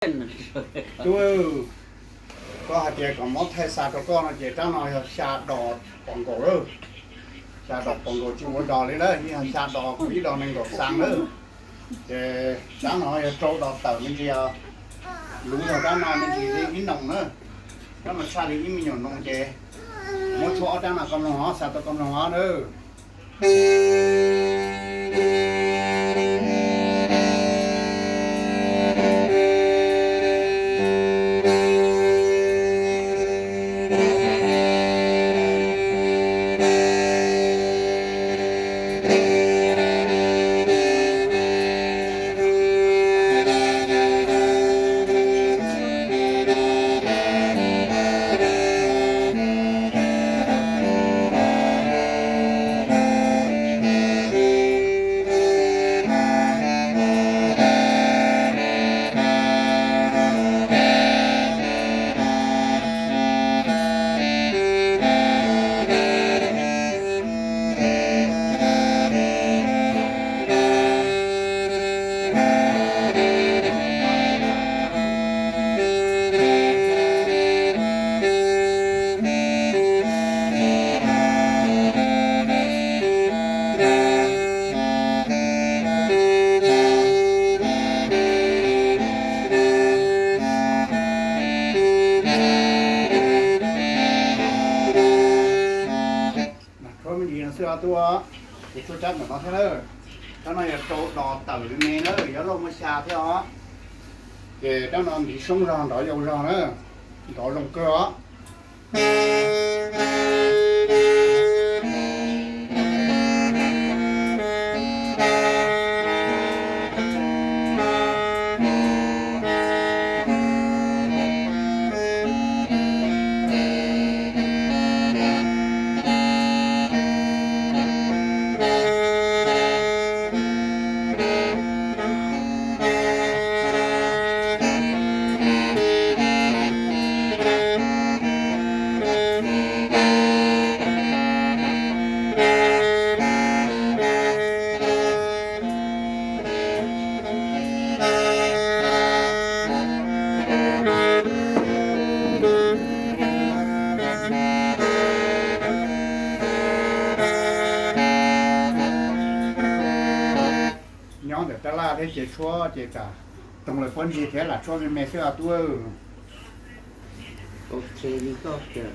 Tub, koj hais tias kom muab thaij xa rau koj no ces rab no yog xya dos pos nkaus lawm. Xya dos pos nkaus tsis ua dos li na, yog xya dos kuv ib dos nees nkaum xas lawm. Ces rab no yog rau dos tawm me ntsis, luv zog rab no me ntsis li ib noos na. Rab no tshaj li ib me nyuam noos ces muab tshuab ob rab no koj mloog os, xa tau koj mloog os na. Tshuab me ntsis no xwb os tub, ces tshuab rab ntawm no thiab na. Rab no yog rau dos tawm li me na, yuav luag muaj xya thiab os. Ces rab no ntiv soob zog nrov yau zog na, nrov zoo kawg os. Nyob ntawm tab laj thiab ces tshuab ces kam toog lawv pob ntseg thiab lam tshuab me me xwb os tub.